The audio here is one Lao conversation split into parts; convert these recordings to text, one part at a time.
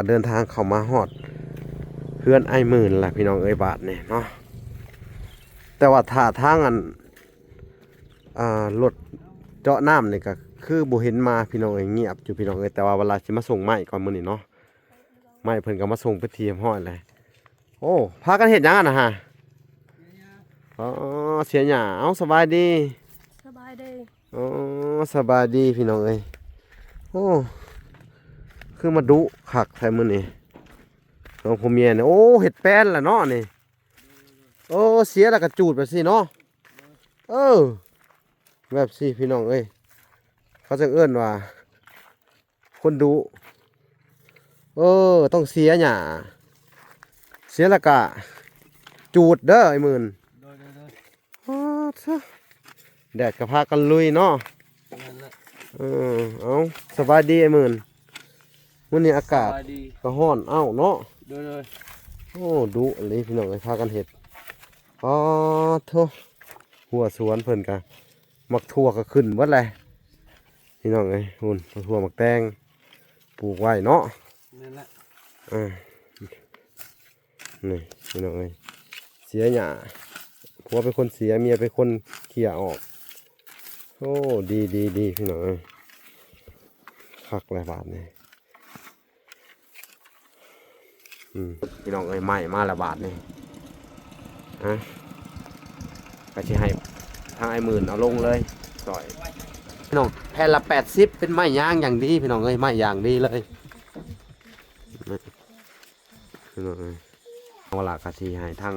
ກໍເດີນທາງເຂົ້າມາຮອດເຮືອນອ້າຍໝື່ນລະ ພີ່ນ້ອງເອີຍ ບາດນີ້ເນາະ. ແຕ່ວ່າຖ້າທາງອັນ ອ່າ ລົດເຈາະນ້ຳນີ້ກໍຄືບໍ່ເຫັນມາ ພີ່ນ້ອງເອີຍ, ງຽບຢູ່ ພີ່ນ້ອງເອີຍ. ແຕ່ວ່າເວລາຊິມາສົ່ງໄມ້ກ່ອນມື້ນີ້ເນາະ, ໄມ້ເພິ່ນກໍມາສົ່ງເປັນທີ່ຮຽບຮ້ອຍແລ້ວ. ໂອ້ ພາກັນເຮັດຫຍັງຫັ້ນນະຮະ? ອໍ ເສຍຫຍ້າ. ເອົ້າ ສະບາຍດີ. ສະບາຍດີ. ອໍ ສະບາຍດີພີ່ນ້ອງເອີຍ. ໂອ້ ຄືມາດຸຄັກແທ້ມື້ນີ້ ສອງຜົວເມຍນີ້. ໂອ້ ເຮັດແປ້ນລະເນາະນີ້. ໂອ້ ເສຍແລ້ວກະຈູດແບບຊີ້ເນາະ. ເອີ ແບບຊີ້ພີ່ນ້ອງເອີຍ, ເຂົາຈັ່ງເອີ້ນວ່າ ຄົນດຸ. ເອີ ຕ້ອງເສຍຫຍ້າ, ເສຍແລ້ວກະຈູດເດີອ້າຍໝື່ນ. ໂດຍ ໂດຍ ໂດຍ. ອໍ ຊະ ແດດກໍພາກັນລຸຍເນາະ. ແມ່ນແຫຼະ. ເອີ ເອົ້າ ສະບາຍດີອ້າຍໝື່ນ. ມື້ນີ້ອາກາດ ສະບາຍດີ ກໍຮ້ອນເອົ້າເນາະ. ໂດຍ ໂດຍ. ໂອ້ ດຸອີ່ຫຼີພີ່ນ້ອງເອີຍ, ພາກັນເຮັດ. ອໍ ໂທ້ ຫົວສວນເພິ່ນກະ ໝາກຖົ່ວກໍຂຶ້ນເບິດແຫຼະ ພີ່ນ້ອງເອີຍ. ພຸ້ນ ໝາກຖົ່ວໝາກແຕງ ປູກໄວ້ເນາະ. ແມ່ນແຫຼະ. ເອີ ນີ້ພີ່ນ້ອງເອີຍ, ເສຍຫຍ້າ, ຜົວເປັນຄົນເສຍ ເມຍເປັນຄົນເຂົ້ຍອອກ. ໂອ້ ດີ ດີ ດີ ພີ່ນ້ອງເອີຍ, ຄັກແລ້ວບາດນີ້. ອືມ ພີ່ນ້ອງເອີຍ, ໄມ້ມາແລ້ວບາດນີ້. ຮະ ກໍຊິໃຫ້ທາງອ້າຍໝື່ນເອົາລົງເລີຍ ຊ່ອຍ. ພີ່ນ້ອງ ແຜ່ນລະແປດສິບ ເປັນໄມ້ຍາງຢ່າງດີ ພີ່ນ້ອງເອີຍ, ໄມ້ຢ່າງດີເລີຍ. ພີ່ນ້ອງເອີຍ, ເອົາລະ ກໍຊິໃຫ້ທາງ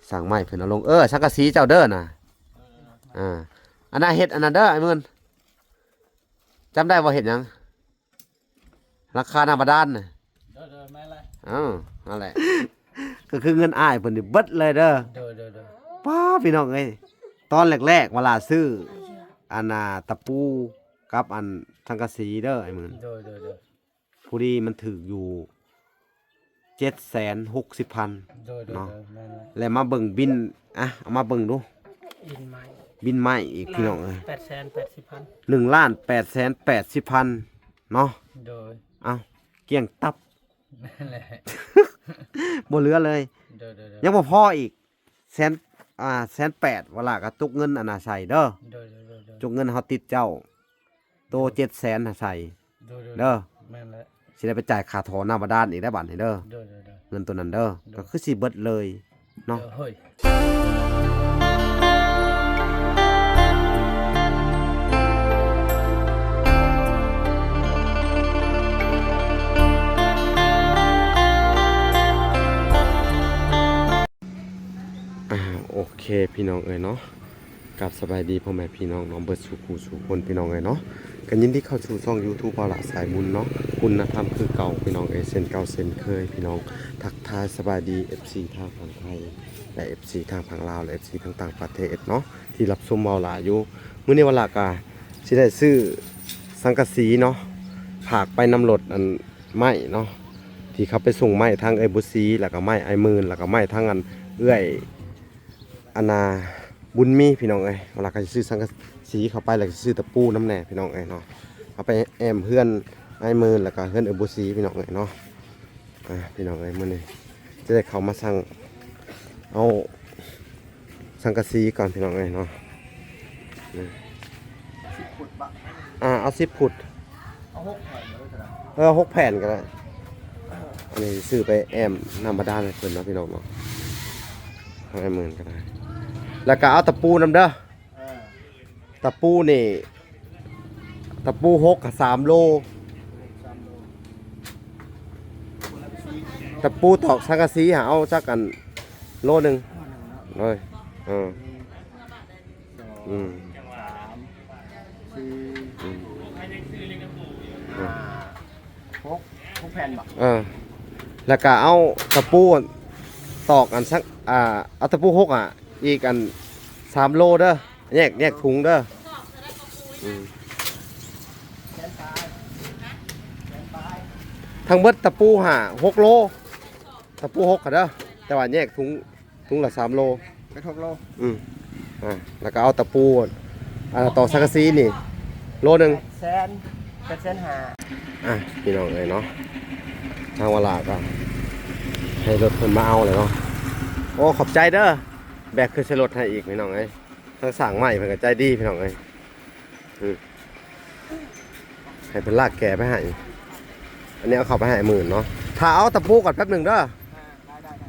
ຊ່າງໄມ້ເພິ່ນເອົາລົງ. ເອີ ສັງກະສີເຈົ້າເດີນະ. ອ່າ ອັນນັ້ນເຮັດອັນນັ້ນເດີ ອ້າຍໝື່ນ. ຈຳໄດ້ບໍ່ເຮັດຫຍັງ? ຫຼັງຄານ້ຳບາດານນະ. ໂດຍ ໂດຍ ແມ່ນແຫຼະ. ເອີ ນັ້ນແຫຼະ ກໍຄືເງິນອ້າຍເພິ່ນນີ້ເບິດເລີຍເດີ. ໂດຍ ໂດຍ ໂດຍ. ປ້າ ພີ່ນ້ອງເອີຍ, ຕອນແລກໆ ເວລາຊື້ອັນນ່າ ຕະປູກັບອັນສັງກະສີເດີ ອ້າຍໝື່ນ. ໂດຍ ໂດຍ ໂດຍ. ພໍດີມັນຖືກຢູ່ ເຈັດແສນຫົກສິບພັນ ໂດຍ ໂດຍ ເນາະ. ໂດຍ ແມ່ນແຫຼະ. ແລ້ວມາເບິ່ງບິນ ອ່ະ ເອົາມາເບິ່ງດູ ບິນໄມ້ ບິນໄມ້ອີກ ພີ່ນ້ອງເອີຍ, ແປດແສນແປດສິບພັນ ໜຶ່ງລ້ານແປດແສນແປດສິບພັນເນາະ. ໂດຍ. ເອົ້າ ກ້ຽງຕັບ ແມ່ນແຫຼະ ບໍ່ເຫຼືອເລີຍ. ໂດຍ ໂດຍ ໂດຍ. ຍັງບໍ່ພໍອີກ ແສນ ອ່າ ແສນແປດ ວ່າລະ ກໍຕົກເງິນອັນນ່າໃສ່ເດີ. ໂດຍ ໂດຍ ໂດຍ ໂດຍ. ຕົກເງິນເຮົາຕິດເຈົ້າ ໂຕເຈັດແສນໃສ່ ໂດຍ ໂດຍ ເດີ. ແມ່ນແຫຼະ. ຊິໄດ້ໄປຈ່າຍຄ່າທໍ່ນ້ຳບາດານອີກໄດ໋ບາດນີ້ເດີ. ໂດຍ ໂດຍ ໂດຍ. ເງິນໂຕນັ້ນເດີ ໂດຍ. ກໍຄືຊິເບິດເລີຍເນາະ. ໂດຍ. ອ່າ ໂອເຄ ພີ່ນ້ອງເອີຍເນາະ, ກັບສະບາຍດີພໍ່ແມ່ພີ່ນ້ອງເນາະ ເບິດສູ່ຜູ້ສູ່ຄົນ ພີ່ນ້ອງເອີຍເນາະ. ກໍຍິນດີເຂົ້າສູ່ຊ່ອງຢູທູບ ບ່າວຫຼ້າສາຍບຸນເນາະ, ຄຸນນະທຳຄືເກົ່າ ພີ່ນ້ອງເອີຍ, ເຊັ່ນເກົ່າເຊັ່ນເຄີຍ ພີ່ນ້ອງ. ທັກທາຍສະບາຍດີ ເອັຟຊີ ທາງຝັ່ງໄທ ແລະ ເອັຟຊີ ທາງຝັ່ງລາວ ແລະ ເອັຟຊີ ທາງຕ່າງປະເທດເນາະ ທີ່ຮັບຊົມບ່າວຫຼ້າຢູ່. ມື້ນີ້ບ່າວຫຼ້າກໍຊິໄດ້ຊື້ສັງກະສີເນາະ ຝາກໄປນຳລົດອັນ ໄມ້ເນາະ ທີ່ເຂົາໄປສົ່ງໄມ້ທາງເອື້ອຍບຸດສີ ແລ້ວກໍໄມ້ອ້າຍໝື່ນ ແລ້ວກໍໄມ້ທາງອັນເອື້ອຍອັນນ່າບຸນມີ ພີ່ນ້ອງເອີຍ. ເວລາເຂົາຊິຊື້ສັງກະສີເຂົ້າໄປ ແລ້ວກໍຊິຊື້ຕະປູນຳແດ່ ພີ່ນ້ອງເອີຍເນາະ, ເອົາໄປແອ້ມເຮືອນອ້າຍໝື່ນ ແລ້ວກໍເຮືອນເອື້ອຍບຸດສີ ພີ່ນ້ອງເອີຍເນາະ. ອ່າ ພີ່ນ້ອງເອີຍ ມື້ນີ້ຈະໄດ້ເຂົ້າມາສັ່ງເອົາ ສັງກະສີກ່ອນ ພີ່ນ້ອງເອີຍເນາະ. ສິບຟຸດບາດ ອ່າ ເອົາສິບຟຸດ ເອົາຫົກແຜ່ນກໍໄດ້ ເອີ ຫົກແຜ່ນກໍໄດ້. ອັນນີ້ຊື້ໄປແອ້ມນ້ຳບາດານໃຫ້ເພິ່ນເນາະ ພີ່ນ້ອງເນາະ, ໃຫ້ໝື່ນກໍໄດ້. ແລ້ວກໍເອົາຕະປູນຳເດີ. ເອີ ຕະປູນີ້ ຕະປູຫົກ ສາມໂລ, ຕະປູຕອກສັງກະສີຫາ ເອົາຈັກອັນ ໂລໜຶ່ງ. ໂດຍ ເອີ ອືມ ສາມ ສີ່ ອືມ ຫ້າ ຫົກ ຫົກແຜ່ນບໍ? ເອີ ແລ້ວກະເອົາຕະປູຕອກອັນສັກ ອ່າ ເອົາຕະປູຫົກ ອ່າ ອີກອັນ ສາມໂລເດີ, ແຍກ ແຍກຖົງເດີ. ອືມ ທັງເບິດຕະປູຫ້າ ຫົກໂລ, ຕະປູຫົກຫັ້ນເດີ, ແຕ່ວ່າແຍກຖົງ ຖົງລະສາມໂລ ເປັນຫົກໂລ. ອືມ ອ່າ ແລ້ວກໍເອົາຕະປູ ອ່າ ຕອກສັງກະສີນີ້ ໂລໜຶ່ງ ແປດແສນ ແປດແສນຫ້າ. ອ່ະ ພີ່ນ້ອງເອີຍເນາະ, ທາງວາລາກໍໃຫ້ລົດເພິ່ນມາເອົາແລ້ວເນາະ. ໂອ້ ຂອບໃຈເດີ ແບກຂຶ້ນໃສ່ລົດໃຫ້ອີກພີ່ນ້ອງເອີຍ. ທາງຊ່າງໄມ້ເພິ່ນກໍໃຈດີພີ່ນ້ອງເອີຍ. ອື ໃຫ້ເພິ່ນລາກແກໄປໃຫ້. ອັນນີ້ເອົາເຂົ້າໄປໃຫ້ໝື່ນເນາະ. ຖ້າເອົາຕະປູກ່ອນແປັບໜຶ່ງເດີ. ອ່າ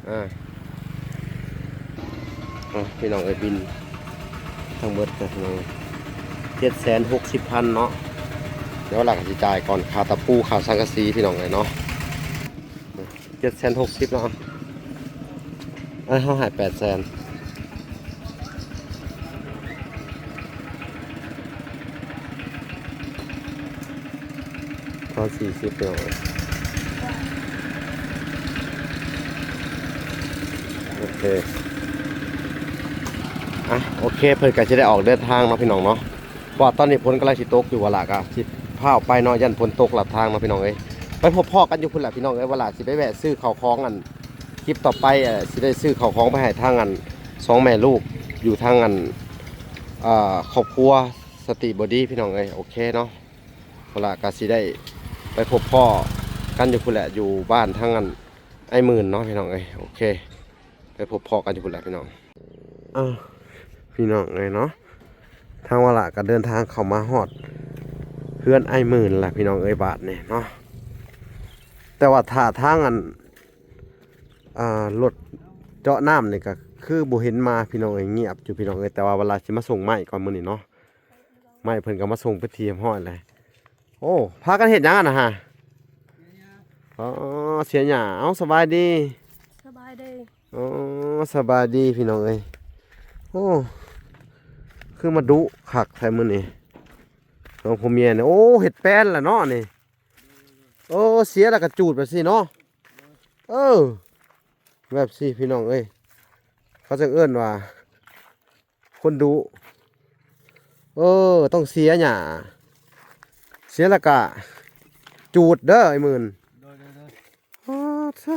ອ່ະ ພີ່ນ້ອງເອີຍ ບິນທັງເບິດກໍປະມານເຈັດແສນຫົກສິບພັນເນາະ. ແລ້ວວາລາກໍຊິຈ່າຍກ່ອນຄ່າຕະປູ ຄ່າສັງກະສີ ພີ່ນ້ອງເອີຍເນາະ. ເຈັດແສນຫົກສິບເນາະ. ເອີ ເຮົາໃຫ້ແປດແສນ ທອນສີ່ສິບ ພີ່ນ້ອງເອີຍ. ໂອເຄ ອ່ະ ໂອເຄ ເພິ່ນກໍຊິໄດ້ອອກເດີນທາງເນາະ ພີ່ນ້ອງເນາະ. ເພາະວ່າຕອນນີ້ຝົນກຳລັງຊິຕົກຢູ່ ວາລາກໍຊິພາອອກໄປເນາະ ຢ້ານຝົນຕົກລັດທາງເນາະ ພີ່ນ້ອງເອີຍ. ໄປພົບພໍ້ກັນຢູ່ພຸ້ນລະ ພີ່ນ້ອງເອີຍ. ວາລາຊິໄປແວະຊື້ເຂົ້າຂອງ ອັນ ຄລິບຕໍ່ໄປ ເອີ ຊິໄດ້ຊື້ເຂົ້າຂອງໄປໃຫ້ທາງ ອັນ ສອງແມ່ລູກຢູ່ທາງ ອັນ ເອີ ຄອບຄົວສະຕິບໍດີ ພີ່ນ້ອງເອີຍ. ໂອເຄເນາະ ວາລາກໍຊິໄດ້ໄປພົບພໍ້ກັນຢູ່ພຸ້ນແຫຼະ ຢູ່ບ້ານທາງ ອັນ ອ້າຍໝື່ນເນາະ ພີ່ນ້ອງເອີຍ. ໂອເຄ ໄປພົບພໍ້ກັນຢູ່ພຸ້ນແຫຼະ ພີ່ນ້ອງ. ອ້າວ ພີ່ນ້ອງເອີຍເນາະ ທາງວາລາກໍເດີນທາງເຂົ້າມາຮອດເຮືອນອ້າຍໝື່ນລະ ພີ່ນ້ອງເອີຍ ບາດນີ້ເນາະ. ແຕ່ວ່າຖ້າທາງ ອັນ ອ່າ ລົດເຈາະນ້ຳນີ້ກໍຄືບໍ່ເຫັນມາ ພີ່ນ້ອງເອີຍ ງຽບຢູ່ ພີ່ນ້ອງເອີຍ. ແຕ່ວ່າວາລາຊິມາສົ່ງໄມ້ກ່ອນມື້ນີ້ເນາະ. ໄມ້ເພິ່ນກໍມາສົ່ງເປັນທີ່ຮຽບຮ້ອຍແລ້ວ. ໂອ້ ພາກັນເຮັດຫຍັງຫັ້ນນະຫະ? ອໍ ເສຍຫຍ້າ. ເອົ້າ ສະບາຍດີ. ສະບາຍດີ. ອໍ ສະບາຍດີພີ່ນ້ອງເອີຍ. ໂອ້ ຄືມາດຸຄັກແທ້ມື້ນີ້ ສອງຜົວເມຍນີ້. ໂອ້ ເຮັດແປ້ນລະເນາະນີ້. ໂອ້ ເສຍແລ້ວກໍຈູດແບບຊີ້ເນາະ. ເອີ ແບບຊີ້ພີ່ນ້ອງເອີຍ ເຂົາຈັ່ງເອີ້ນວ່າ ຄົນດຸ. ເອີ ຕ້ອງເສຍຫຍ້າ ເສຍແລ້ວກະຈູດເດີ ອ້າຍໝື່ນ. ໂດຍ ໂດຍ ໂດຍ. ອໍ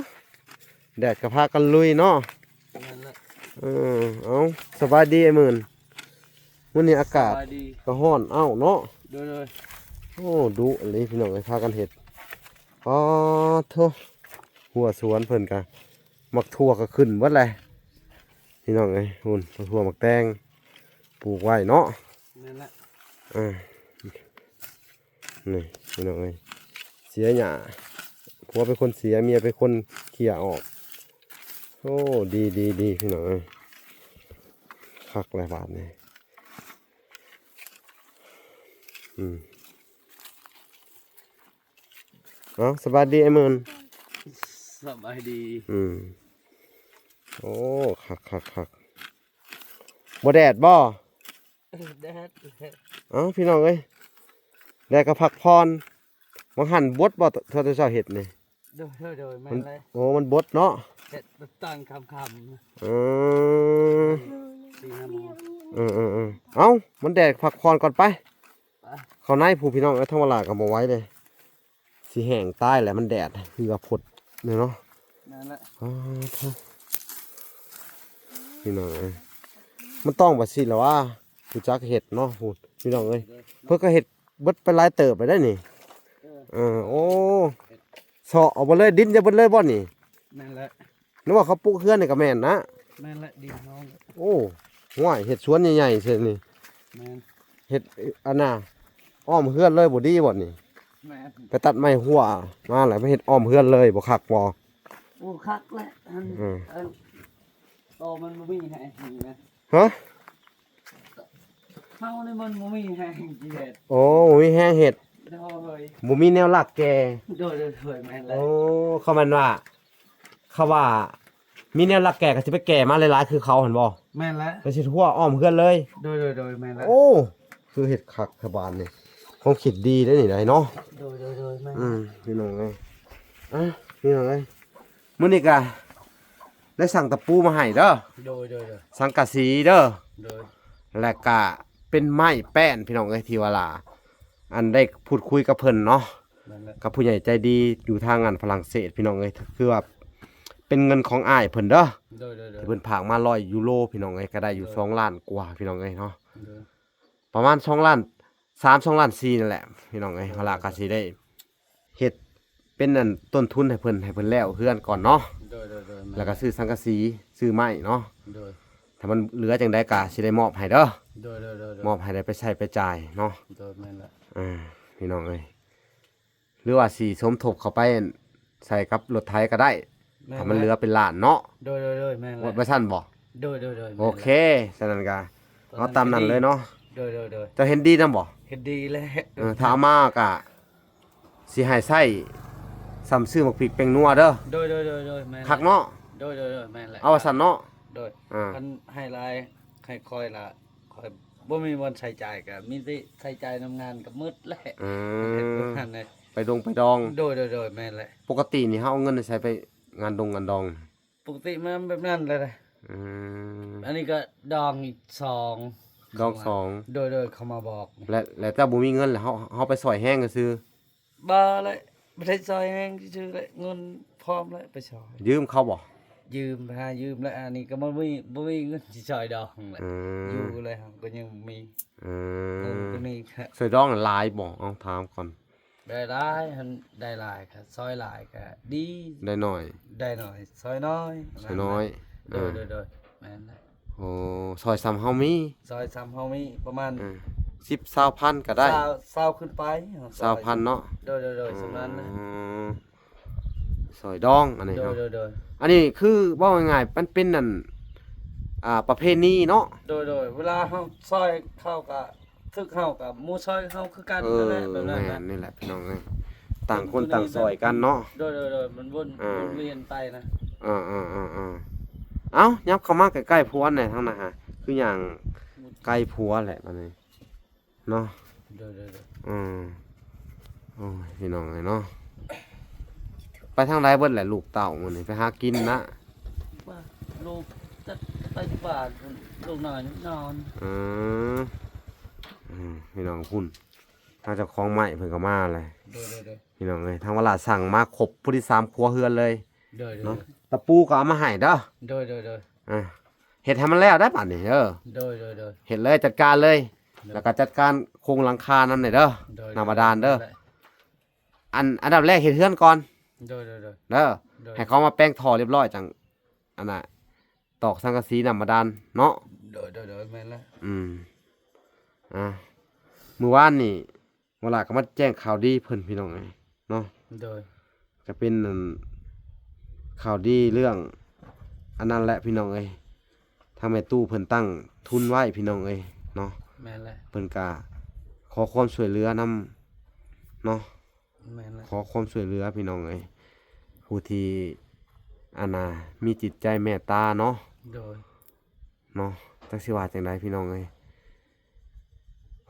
ແດດກໍພາກັນລຸຍເນາະ. ແມ່ນແຫຼະ. ເອີ ເອົ້າ ສະບາຍດີ ອ້າຍໝື່ນ. ມື້ນີ້ອາກາດ ສະບາຍດີ ກໍຮ້ອນເອົ້າເນາະ. ໂດຍ ໂດຍ. ໂອ້ ດຸອີ່ຫຼີ ພີ່ນ້ອງເອີຍ ພາກັນເຮັດ. ອໍ ໂທ້ ຫົວສວນເພິ່ນກະ ໝາກຖົ່ວກໍຂຶ້ນເບິດແຫຼະ ພີ່ນ້ອງເອີຍ. ພຸ້ນ ໝາກຖົ່ວໝາກແຕງ ປູກໄວ້ເນາະ. ແມ່ນແຫຼະ. ອ່າ ນີ້ ພີ່ນ້ອງເອີຍ ເສຍຫຍ້າ. ຜົວເປັນຄົນເສຍ ເມຍເປັນຄົນເຄຍອອກ. ໂອ້ ດີ ດີ ດີ ພີ່ນ້ອງເອີຍ. ຄັກແລ້ວບາດນີ້. ອືມ. ເອົ້າ ສະບາຍດີ ອ້າຍໝື່ນ. ສະບາຍດີ. ອືມ. ໂອ້ ຄັກໆໆ. ບໍ່ແດດບໍ່? ແດດ. ເອົ້າ ພີ່ນ້ອງເອີຍ ແດດກໍພັກຜ່ອນ. ຫວ່າງຫັ້ນບົດບໍ່ ເທົ່າເຈົ້າເຮັດນີ້? ໂດຍ ໂດຍ ໂດຍ. ແມ່ນແຫຼະ. ໂອ້ ມັນບົດເນາະ. ເຮັດແບບຕອນຄ່ຳໆ. ອືມ. ສີ່ຫ້າໂມງ. ເອີໆໆ. ເອົ້າ ມັນແດດ ພັກຜ່ອນກ່ອນໄປ. ໄປ ເຂົ້າໃນພຸ້ນ ພີ່ນ້ອງເອີຍ. ທາງວາລາກໍບໍ່ໄຫວເດ້ ຊິແຫ້ງຕາຍແລ້ວ ມັນແດດເຫື່ອພົດນີ້ເນາະ. ນັ້ນແຫຼະ. ອ້າວ ໂທ້ ພີ່ນ້ອງເອີຍ ມັນຕ້ອງແບບຊີ້ແຫຼະຫວາ ຮູ້ຈັກເຮັດເນາະ. ພຸ້ນ ພີ່ນ້ອງເອີຍ ເພິ່ນກໍເຮັດເບິດໄປຫຼາຍເຕີບໄປໄດ້ນີ້. ເອີ ເອີ ໂອ້ ເຊາະເອົາເບິດເລີຍ ດິນຈະເບິດເລີຍບໍ່ນີ້? ນັ້ນແຫຼະ. ຫຼືວ່າເຂົາປຸກເຮືອນນີ້ກໍແມ່ນນະ? ແມ່ນແຫຼະ ດິນເຮົາ. ໂອ້ ຫ້ວຍ ເຮັດສວນໃຫຍ່ໆ ເຊັ່ນນີ້. ແມ່ນ. ເຮັດອັນນ່າ ອ້ອມເຮືອນເລີຍບໍ່ດີບໍ່ນີ້? ແມ່ນ. ໄປຕັດໄມ້ຫົວມາແລ້ວມາເຮັດອ້ອມເຮືອນເລີຍ ບໍ່ຄັກບໍ່? ໂອ້ ຄັກແຫຼະ. ອັນ ເອີ ອັນ ໂຕມັນບໍ່ມີໃຫ້ນີ້ນະ. ຮະ? ເຮົານີ້ມັນບໍ່ມີແຮງຊິເຮັດ. ໂອ້ ບໍ່ມີແຮງເຮັດ. ໂດຍ. ບໍ່ມີແນວລາກແກ່. ໂດຍ ໂດຍ ໂດຍ. ແມ່ນແຫຼະ. ໂອ້ ເຂົາແມ່ນວ່າ ເຂົາວ່າມີແນວລາກແກ່ກໍຊິໄປແກ່ມາຫຼາຍໆຄືເຂົາຫັ້ນບໍ່? ແມ່ນແຫຼະ. ກໍຊິທົ່ວອ້ອມເຮືອນເລີຍ. ໂດຍ ໂດຍ ໂດຍ. ແມ່ນແຫຼະ. ໂອ້ ຄືເຮັດຄັກແທ້ບາດນີ້ ຄວາມຄິດດີເດ້ນີ້ໄດ໋ເນາະ. ໂດຍ ໂດຍ ໂດຍ. ແມ່ນ. ອືມ ພີ່ນ້ອງເອີຍ ອ່ະ ພີ່ນ້ອງເອີຍ ມື້ນີ້ກະໄດ້ສັ່ງຕະປູມາໃຫ້ເດີ. ໂດຍ ໂດຍ ໂດຍ. ສັງກະສີເດີ. ໂດຍ. ແລະກະເປັນໄມ້ແປ້ນ ພີ່ນ້ອງເອີຍ ທີ່ວ່າລາ ອັນໄດ້ພູດຄຸຍກັບເພິ່ນເນາະ. ນັ້ນແຫຼະ. ກັບຜູ້ໃຫຍ່ໃຈດີຢູ່ທາງອັນຝຣັ່ງເສດ ພີ່ນ້ອງເອີຍ ຄືວ່າເປັນເງິນຂອງອ້າຍເພິ່ນເດີ. ໂດຍ ໂດຍ ໂດຍ. ທີ່ເພິ່ນຝາກມາຮ້ອຍຢູໂຣ ພີ່ນ້ອງເອີຍ ກໍໄດ້ຢູ່ ໂດຍ ສອງລ້ານກວ່າ ພີ່ນ້ອງເອີຍເນາະ. ໂດຍ. ປະມານສອງລ້ານສາມ ສອງລ້ານສີ່ນັ້ນແຫຼະ ພີ່ນ້ອງເອີຍ. ໂດຍ. ເຮົາລະກໍຊິໄດ້ເຮັດ ເປັນອັນຕົ້ນທຶນໃຫ້ເພິ່ນ ໃຫ້ເພິ່ນແລ້ວເຮືອນກ່ອນເນາະ ໂດຍ ໂດຍ ໂດຍ ແລ້ວກໍຊື້ສັງກະສີ ຊື້ໄມ້ເນາະ ໂດຍ ຖ້າມັນເຫຼືອຈັ່ງໃດກໍຊິໄດ້ມອບໃຫ້ເດີ ໂດຍ ໂດຍ ໂດຍ ໂດຍ ມອບໃຫ້ໄດ້ໄປໃຊ້ໄປຈ່າຍເນາະ ໂດຍ ແມ່ນລະ ອ່າ ພີ່ນ້ອງເອີຍ ຫຼືວ່າຊິສົມທົບເຂົ້າໄປໃສ່ກັບລົດໄຖກໍໄດ້ ແມ່ນ ຖ້າມັນເຫຼືອເປັນລ້ານເນາະ ໂດຍ ໂດຍ ໂດຍ ແມ່ນລະ ວ່າຊັ້ນບໍ່ ໂດຍ ໂດຍ ໂດຍ ໂອເຄ ແມ່ນລະ ສະນັ້ນກໍ ເອົາຕາມນັ້ນເລີຍເນາະ ໂດຍ ໂດຍ ໂດຍ ເຈົ້າເຫັນດີນຳບໍ່ ເຫັນດີແລ້ວ ເອີ ຖ້າເອົາມາກໍ ຊິໃຫ້ໃຊ້ສ່ຳຊື້ໝາກພິກແປ້ງນົວເດີ ໂດຍ ໂດຍ ໂດຍ ໂດຍ ແມ່ນ ຄັກເນາະ ໂດຍ ໂດຍ ໂດຍ ແມ່ນແຫຼະ ເອົາວ່າຊັ້ນເນາະ ໂດຍ ອ່າ ຄັນໃຫ້ຫຼາຍໃຫ້ຂ້ອຍລະ ຂ້ອຍບໍ່ມີບ່ອນໃຊ້ຈ່າຍ ກໍມີແຕ່ໃຊ້ຈ່າຍນຳງານກໍໝົດແຫຼະ ອືມ ປະມານນັ້ນ ໄປດົງໄປດອງ ໂດຍ ໂດຍ ໂດຍ ແມ່ນແຫຼະ ປົກກະຕິນີ້ເຮົາເອົາເງິນໃສໄປງານດົງງານດອງ ປົກກະຕິມາແບບນັ້ນແຫຼະ ອືມ ອັນນີ້ກໍດອງອີກສອງ ດອງສອງ ໂດຍ ໂດຍ ເຂົາມາບອກ ແລະ ແລະເຈົ້າບໍ່ມີເງິນ ແລ້ວເຮົາ ເຮົາໄປຊ່ອຍແຮງຊື່ ບໍ່ແຫຼະ ບໍ່ໄດ້ຊ່ອຍແຮງຊື່ແຫຼະ ເງິນພ້ອມແລ້ວໄປຊ່ອຍ ຢືມເຂົາບໍ່ ຢືມ ຫາຢືມແລ້ວ ອັນນີ້ກໍບໍ່ມີ ບໍ່ມີເງິນຊິຊ່ອຍດອງແຫຼະ ອືມ ຢູ່ແລ້ວກໍຍັງບໍ່ມີ ອືມ ເອີ ຕົວນີ້ ຊ່ອຍດອງຫຼາຍບໍ່ ເອົາຖາມກ່ອນ ໄດ້ຫຼາຍຫັ້ນ ໄດ້ຫຼາຍກໍຊ່ອຍຫຼາຍກໍດີ ໄດ້ໜ້ອຍ ໄດ້ໜ້ອຍຊ່ອຍໜ້ອຍ ຊ່ອຍໜ້ອຍ ເອີ ໂດຍ ໂດຍ ໂດຍ ແມ່ນແຫຼະ ໂອ້ ຊ່ອຍສ່ຳເຮົາມີ ຊ່ອຍສ່ຳເຮົາມີປະມານ ເອີ ສິບ ຊາວພັນກໍໄດ້ ຊາວ ຊາວຂຶ້ນໄປ ຊາວພັນເນາະ ໂດຍ ໂດຍ ໂດຍ ອືມ ສ່ຳນັ້ນແຫຼະ ຊ່ອຍດອງອັນນີ້ ໂດຍ ເນາະ ໂດຍ ໂດຍ ອັນນີ້ຄືເວົ້າງ່າຍໆ ມັນເປັນອັນ ອ່າ ປະເພນີເນາະ ໂດຍ ໂດຍ ເວລາເຮົາຊ່ອຍເຂົາກໍ ຖືກເຮົາກັບໝູ່ຊ່ອຍເຮົາຄືກັນ ເອີ ນັ້ນແຫຼະ ແບບນັ້ນ ແມ່ນ ນະ ນີ້ແຫຼະພີ່ນ້ອງເອີຍ ຕ່າງຄົນຕ່າງຊ່ອຍກັນເນາະ ໂດຍ ໂດຍ ໂດຍ ມັນວົນ ອ່າ ວົນວຽນໄປນະ ເອີ ເອີ ເອີ ເອີ ເອົ້າ ຫຍັບເຂົ້າມາໃກ້ໆຜົວແດ່ທາງນັ້ນຫາ ຄືຍ່າງໃກ້ຜົວແຫຼະບັດນີ້ເນາະ ໂດຍ ໂດຍ ໂດຍ ອືມ ໂອ້ຍ ພີ່ນ້ອງເອີຍເນາະ ໄປທາງໃດເບິດແຫຼະລູກເຕົ້າມື້ນີ້ ໄປຫາກິນນະ ວ່າລູກຈັກໄປຢູ່ບ້ານພຸ້ນ ລູກນ້ອຍນອນ ອືມ ອືມ ພີ່ນ້ອງພຸ້ນ ທາງເຈົ້າຂອງໄມ້ເພິ່ນກໍມາແລ້ວ ໂດຍ ໂດຍ ໂດຍ ພີ່ນ້ອງເອີຍ ທາງວະລາສັ່ງມາຄົບພໍດີສາມຄົວເຮືອນເລີຍ ໂດຍ ໂດຍ ເນາະ ໂດຍ ຕະປູກໍເອົາມາໃຫ້ເດີ ໂດຍ ໂດຍ ໂດຍ ອ່າ ເຮັດໃຫ້ມັນແລ້ວໄດ໋ບາດນີ້ເດີ ໂດຍ ໂດຍ ໂດຍ ເຮັດເລີຍ ຈັດການເລີຍ ໂດຍ ແລ້ວກໍຈັດການໂຄງຫຼັງຄານຳແດ່ເດີ ໂດຍ ນ້ຳບາດານເດີ ໂດຍ ອັນ ອັນດັບແລກເຮັດເຮືອນກ່ອນ ໂດຍ ໂດຍ ໂດຍ ເດີ ໂດຍ ໃຫ້ເຂົາມາແປງທໍ່ຮຽບຮ້ອຍ ຈັ່ງ ອັນນ່າ ຕອກສັງກະສີນ້ຳບາດານເນາະ ໂດຍ ໂດຍ ໂດຍ ແມ່ນແລ້ວ ອືມ ອ່າ ມື້ວານນີ້ ເວລາກໍມາແຈ້ງຂ່າວດີເພິ່ນ ພີ່ນ້ອງເອີຍເນາະ ໂດຍ ກໍເປັນ ອັນ ຂ່າວດີເລື່ອງ ອັນນັ້ນແຫຼະພີ່ນ້ອງເອີຍ ທາງແມ່ຕູ້ເພິ່ນຕັ້ງທຶນໄວ້ ພີ່ນ້ອງເອີຍເນາະ ແມ່ນແຫຼະ ເພິ່ນກະຂໍຄວາມຊ່ວຍເຫຼືອນຳເນາະ ແມ່ນແຫຼະ ຂໍຄວາມຊ່ວຍເຫຼືອພີ່ນ້ອງເອີຍ ຜູ້ທີ່ ອັນນ່າ ມີຈິດໃຈແມັດຕາເນາະ ໂດຍ ເນາະ ຈັກຊິວ່າຈັ່ງໃດພີ່ນ້ອງເອີຍ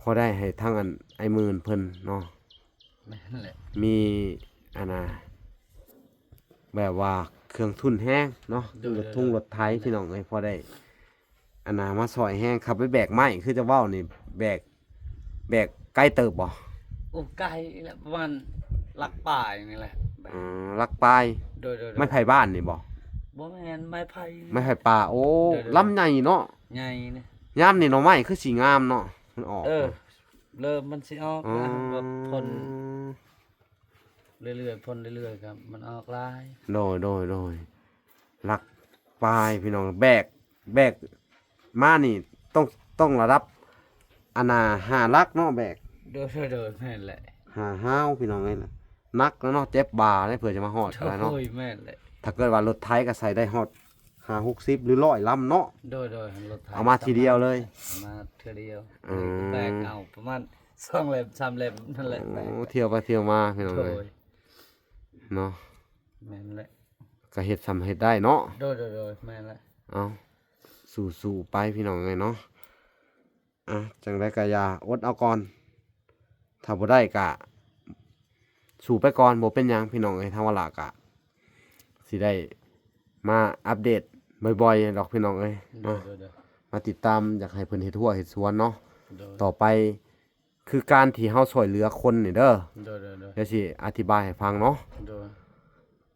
ພໍໄດ້ໃຫ້ທາງອັນອ້າຍໝື່ນເພິ່ນເນາະ ແມ່ນແຫຼະ ມີ ອັນນ່າ ແບບວ່າເຄື່ອງທຶນແຮງເນາະ ໂດຍ ລົດທຸງ ໂດຍ ລົດໄຖ ແມ່ນ ພີ່ນ້ອງເອີຍ ພໍໄດ້ ອັນນ່າ ມາຊ່ອຍແຮງ ຂັບໄປແບກໄມ້ ຄືເຈົ້າເວົ້ານີ້ ແບກ ແບກໄກເຕີບບໍ່? ໂອ້ ໄກແຫຼະ ປະມານຫຼັກປາຍນີ້ແຫຼະ ອືມ ຫຼັກປາຍ ໂດຍ ໂດຍ ໂດຍ ໄມ້ໄຜ່ບ້ານນີ້ບໍ່? ບໍ່ແມ່ນ ໄມ້ໄຜ່ ໄມ້ໄຜ່ປ່າ ໂອ້ ໂດຍ ໂດຍ ລຳໃຫຍ່ເນາະ ໃຫຍ່ນະ ຍາມນີ້ໜໍ່ໄມ້ຄືຊິງາມເນາະ ມັນອອກ ເອີ ເລີ່ມມັນຊິອອກ ອໍ ແລ້ວ ແບບພົ້ນ ເລື້ອຍໆ ພົ້ນເລື້ອຍໆ ກໍມັນອອກຫຼາຍ ໂດຍ ໂດຍ ໂດຍ ຫຼັກປາຍພີ່ນ້ອງ ແບກ ແບກມານີ້ຕ້ອງ ຕ້ອງລະດັບ ອັນນ່າ ຫ້າຫຼັກເນາະ ແບກ ໂດຍ ໂດຍ ໂດຍ ແມ່ນແຫຼະ ຫ້າຮາວ ພີ່ນ້ອງເອີຍ ໜັກແລ້ວເນາະ ເຈັບບ່າເດ້ ເພື່ອຈະມາຮອດກໍໄດ້ເນາະ ໂອ້ຍ ແມ່ນແຫຼະ ຖ້າເກີດວ່າລົດໄຖກໍໃສ່ໄດ້ຮອດຫ້າຫົກສິບ ຫຼື ຮ້ອຍລຳເນາະ ໂດຍ ໂດຍ ລົດໄຖ ເອົາມາທີດຽວເລີຍ ເອົາມາເທື່ອດຽວ ອືມ ແບກເອົາປະມານສອງເຫຼັ້ມສາມເຫຼັ້ມນັ້ນແຫຼະ ໂອ້ ແບກ ທ່ຽວໄປທ່ຽວມາ ພີ່ນ້ອງເອີຍ ໂດຍ ເນາະ ແມ່ນແຫຼະ ກໍເຮັດສ່ຳເຮັດໄດ້ເນາະ ໂດຍ ໂດຍ ໂດຍ ແມ່ນແຫຼະ ເອົາ ສູ້ໆໄປ ພີ່ນ້ອງເອີຍເນາະ ອ່ະ ຈັ່ງໃດກໍຢ່າ ອົດເອົາກ່ອນ ຖ້າບໍ່ໄດ້ກໍສູ້ໄປກ່ອນ ບໍ່ເປັນຫຍັງ ພີ່ນ້ອງເອີຍ ທາງວາລາກໍຊິໄດ້ມາອັບເດດບ່ອຍໆດອກ ພີ່ນ້ອງເອີຍ ໂດຍ ເນາະ ໂດຍ ໂດຍ ມາຕິດຕາມ ຢາກໃຫ້ເພິ່ນເຮັດຮົ້ວເຮັດສວນເນາະ ໂດຍ ຕໍ່ໄປ ຄືການທີ່ເຮົາຊ່ວຍເຫຼືອຄົນນີ້ເດີ ໂດຍ ໂດຍ ໂດຍ ດຽວຊິອະທິບາຍໃຫ້ຟັງເນາະ ໂດຍ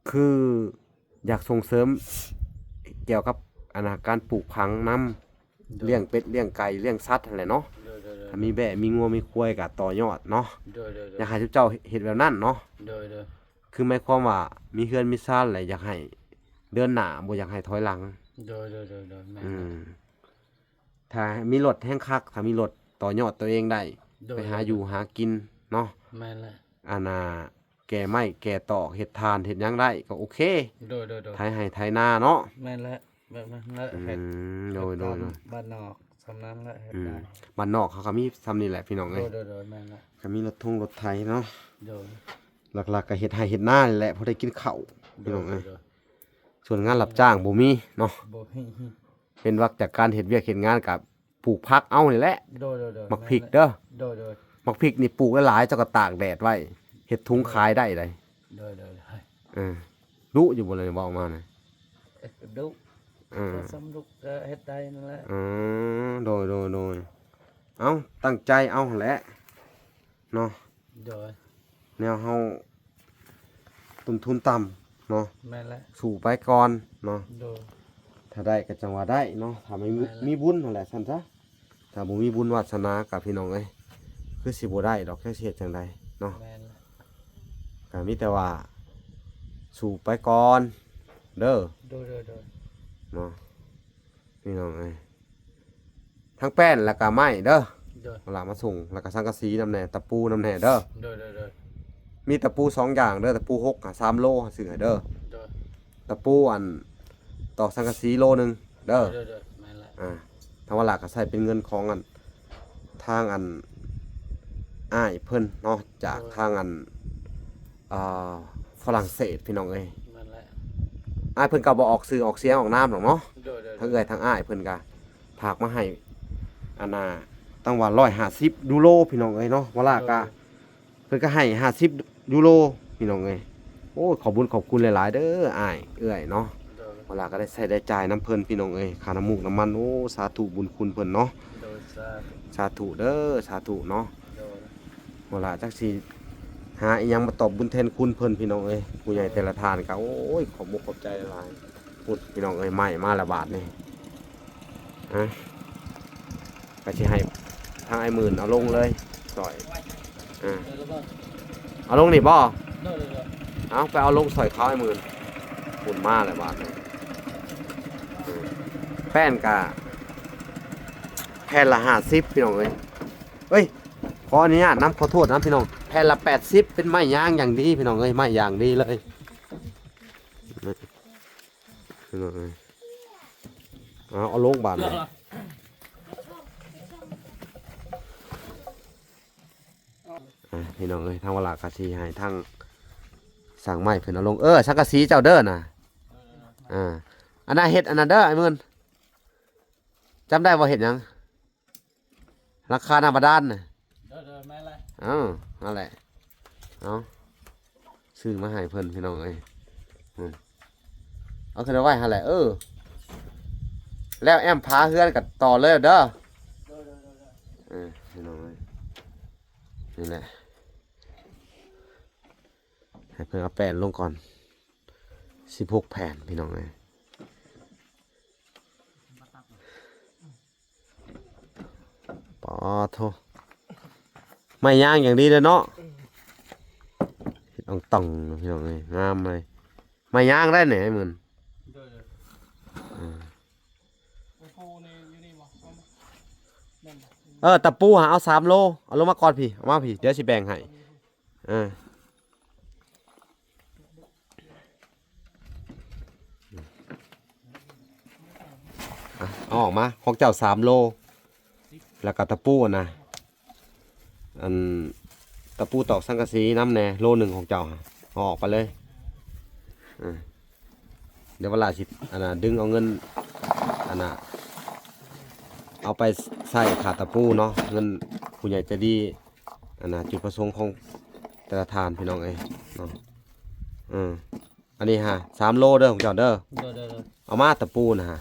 ຄືຢາກສົ່ງເສີມກ່ຽວກັບ ອັນນ່າ ການປູກຝັງນຳ ໂດຍ ລ້ຽງເປັດລ້ຽງໄກ່ລ້ຽງສັດຫັ້ນແຫຼະເນາະ ໂດຍ ໂດຍ ໂດຍ ຖ້າມີແບ້ມີງົວມີຄວາຍກໍຕໍ່ຍອດເນາະ ໂດຍ ໂດຍ ໂດຍ ຢາກໃຫ້ເຈົ້າເຮັດແບບນັ້ນເນາະ ໂດຍ ໂດຍ ຄືໝາຍຄວາມວ່າມີເຮືອນມີຊານແຫຼະ ຢາກໃຫ້ເດີນໜ້າ ບໍ່ຢາກໃຫ້ຖອຍຫຼັງ. ໂດຍ ໂດຍ ໂດຍ ໂດຍ ແມ່ນ ອືມ ຖ້າມີລົດແຮງຄັກ ຖ້າມີລົດຕໍ່ຍອດຕົວເອງໄດ້ ໂດຍ ໄປຫາຢູ່ຫາກິນເນາະ. ແມ່ນແຫຼະ ອັນນ່າ ແກ່ໄມ້ແກ່ຕອກ ເຮັດຖ່ານເຮັດຫຍັງໄດ້ກໍໂອເຄ. ໂດຍ ໂດຍ ໂດຍ ໄຖໄຮ່ໄຖນາເນາະ. ແມ່ນແຫຼະ ແບບນັ້ນແຫຼະ ອືມ ເຮັດ ໂດຍ ເຮັດຕາມ ໂດຍ ໂດຍ ບ້ານນອກ ສ່ຳນັ້ນແຫຼະ ເຮັດ ອືມ ໄດ້ ບ້ານນອກເຂົາກໍມີສ່ຳນີ້ແຫຼະ ພີ່ນ້ອງເອີຍ. ໂດຍ ໂດຍ ໂດຍ ແມ່ນແຫຼະ ກໍມີລົດທຸງລົດໄຖເນາະ. ໂດຍ ຫຼັກໆກໍເຮັດໄຮ່ເຮັດນານີ້ແຫຼະ ພໍໄດ້ກິນເຂົ້າ ໂດຍ ພີ່ນ້ອງເອີຍ. ໂດຍ ໂດຍ ສ່ວນງານຮັບຈ້າງບໍ່ມີເນາະ ບໍ່ມີ ເວັ້ນວັກຈາກການເຮັດວຽກເຮັດງານກໍປູກຜັກເອົານີ້ແຫຼະ. ໂດຍ ໂດຍ ໂດຍ ໝາກພິກເດີ. ໂດຍ ໂດຍ ໝາກພິກນີ້ປູກຫຼາຍໆ ເຈົ້າກໍຕາກແດດໄວ້ ເຮັດທຸງຂາຍໄດ້ໃດ໋. ໂດຍ ໂດຍ ໂດຍ ເອີ ດຸຢູ່ບໍ່ລະ ເວົ້າມານະ? ເອີ ດຸ ເອີ ກໍສ່ຳລຸກກໍເຮັດໄດ້ນັ້ນແຫຼະ. ເອີ ໂດຍ ໂດຍ ໂດຍ ເອົ້າ ຕັ້ງໃຈເອົາຫັ້ນແຫຼະເນາະ. ໂດຍ ແນວເຮົາຕົ້ນທຶນຕ່ຳເນາະ. ແມ່ນແຫຼະ ສູ້ໄປກ່ອນເນາະ. ໂດຍ ຖ້າໄດ້ກໍຈັ່ງວ່າໄດ້ເນາະ ຖ້າມີ ແມ່ນແຫຼະ ມີບຸນຫັ້ນແຫຼະ ຊັ້ນຊະ. ຖ້າບໍ່ມີບຸນວາສະໜາກໍ ພີ່ນ້ອງເອີຍ ຄືຊິບໍ່ໄດ້ດອກ ຈັກຊິເຮັດຈັ່ງໃດເນາະ. ແມ່ນແຫຼະ ກໍມີແຕ່ວ່າສູ້ໄປກ່ອນເດີ. ໂດຍ ໂດຍ ໂດຍ ເນາະ ພີ່ນ້ອງເອີຍ. ທັງແປ້ນແລ້ວກໍໄມ້ເດີ. ໂດຍ ເອົາລະມາສົ່ງ ແລ້ວກໍສັງກະສີນຳແດ່ ຕະປູນຳແດ່ເດີ. ໂດຍ ໂດຍ ໂດຍ ມີຕະປູສອງຢ່າງເດີ ຕະປູຫົກ ສາມໂລ ຊື້ໃຫ້ເດີ. ໂດຍ ຕະປູອັນຕອກສັງກະສີໂລໜຶ່ງເດີ. ໂດຍ ໂດຍ ໂດຍ ແມ່ນແຫຼະ. ອ່າ ທາງວາລາກໍໃຊ້ເປັນເງິນຂອງອັນ ທາງອັນ ອ້າຍເພິ່ນເນາະ ຈາກ ໂດຍ ທາງອັນ ອ່າ ຝຣັ່ງເສດ ພີ່ນ້ອງເອີຍ. ແມ່ນແຫຼະ ອ້າຍເພິ່ນກໍບໍ່ອອກຊື່ອອກສຽງອອກນາມດອກເນາະ. ໂດຍ ໂດຍ ໂດຍ ທັງເອື້ອຍທັງອ້າຍເພິ່ນກໍຝາກມາໃຫ້ ອັນນ່າ ຕັ້ງວ່າຮ້ອຍຫ້າສິບຢູໂຣ ພີ່ນ້ອງເອີຍເນາະ. ວາລາກໍ ໂດຍ ເພິ່ນກໍໃຫ້ຫ້າສິບຢູໂຣ ພີ່ນ້ອງເອີຍ. ໂອ້ຍ ຂອບບຸນຂອບຄຸນຫຼາຍໆເດີ ອ້າຍເອື້ອຍເນາະ. ໂດຍ ວາລາກໍໄດ້ໃຊ້ໄດ້ຈ່າຍນຳເພິ່ນ ພີ່ນ້ອງເອີຍ ຄ່ານ້ຳມູກນ້ຳມັນ. ໂອ້ ສາທຸບຸນຄຸນເພິ່ນເນາະ. ໂດຍ ສາທຸ ສາທຸເດີ ສາທຸເນາະ. ໂດຍ ວາລາຈັກຊິຫາອີ່ຫຍັງມາຕອບບຸນແທນຄຸນເພິ່ນ ພີ່ນ້ອງເອີຍ. ຜູ້ໃຫຍ່ແຕ່ລະທ່ານກໍ ໂອ້ຍ ຂອບມຸກຂອບໃຈຫຼາຍ. ພຸ້ນ ພີ່ນ້ອງເອີຍ ໄມ້ມາແລ້ວບາດນີ້ ຮະ ກໍຊິໃຫ້ທາງອ້າຍໝື່ນເອົາລົງເລີຍ ຊ່ອຍ ອ່າ ເອົາລົງນີ້ບໍ່? ໂດຍ ໂດຍ ໂດຍ ເອົາ ໄປເອົາລົງຊ່ອຍເຂົາ ອ້າຍໝື່ນ. ພຸ້ນ ມາແລ້ວບາດນີ້ ເອີ ແປ້ນກະແຜ່ນລະຫ້າສິບ ພີ່ນ້ອງເອີຍ. ເອີຍ ຂໍອະນຸຍາດນຳ ຂໍໂທດນຳ ພີ່ນ້ອງ ແຜ່ນລະແປດສິບ ເປັນໄມ້ຍາງຢ່າງດີ ພີ່ນ້ອງເອີຍ ໄມ້ຢ່າງດີເລີຍ. ພີ່ນ້ອງເອີຍ ເອົາ ເອົາລົງບາດນີ້ ອ່າ ພີ່ນ້ອງເອີຍ ທາງວາລາກະຊິໃຫ້ທາງຊ່າງໄມ້ເພິ່ນເອົາລົງ. ເອີ ສັງກະສີເຈົ້າເດີນະ ອ່າ ອັນນັ້ນເຮັດອັນນັ້ນເດີ ອ້າຍໝື່ນ ຈຳໄດ້ບໍ່ ເຮັດຫຍັງ? ຫຼັງຄາໜ້າບາດານນະ. ໂດຍ ໂດຍ ແມ່ນແຫຼະ ເອີ ນັ້ນແຫຼະ ເອົາ ຊື້ມາໃຫ້ເພິ່ນ ພີ່ນ້ອງເອີຍ. ອືມ ເອົາຂຶ້ນເອົາໄວ້ຫັ້ນແຫຼະ ເອີ ແລ້ວແອ້ມຝາເຮືອນກໍຕໍ່ເລີຍເດີ. ໂດຍ ໂດຍ ໂດຍ ໂດຍ ເອີ ພີ່ນ້ອງເອີຍ ນີ້ແຫຼະ ໃຫ້ເພິ່ນເອົາແປ້ນລົງກ່ອນ ສິບຫົກແຜ່ນ ພີ່ນ້ອງເອີຍ. ປາໂທ ໄມ້ຍາງຢ່າງດີເລີຍເນາະ. ເຮັດອອງຕອງ ພີ່ນ້ອງເອີຍ ງາມເລີຍ. ໄມ້ຍາງໄດ໋ນີ້ ອ້າຍໝື່ນ. ໂດຍ ໂດຍ ເອີ ຕະປູນີ້ຢູ່ນີ້ບໍ່? ແມ່ນບໍ່? ເອີ ຕະປູຫາເອົາສາມໂລ ເອົາລົງມາກ່ອນພີ້ ເອົາມາພີ້ ດຽວຊິແບ່ງໃຫ້. ອ່າ ອ່ະ ເອົາອອກມາ ຂອງເຈົ້າສາມໂລ ແລ້ວກໍຕະປູຫັ້ນນະ ອັນ ຕະປູຕອກສັງກະສີນຳແດ່ ໂລໜຶ່ງຂອງເຈົ້າ ເອົາອອກໄປເລີຍ. ອ່າ ດຽວວາລາຊິ ອັນນ່າ ດຶງເອົາເງິນ ອັນນ່າ ເອົາໄປໃຊ້ຄ່າຕະປູເນາະ ເງິນຜູ້ໃຫຍ່ໃຈດີ ອັນນ່າ ຈຸດປະສົງຂອງແຕ່ລະທ່ານ ພີ່ນ້ອງເອີຍເນາະ. ເອີ ອັນນີ້ຫາ ສາມໂລເດີຂອງເຈົ້າເດີ. ໂດຍ ໂດຍ ໂດຍ ເອົາມາຕະປູນະຫາ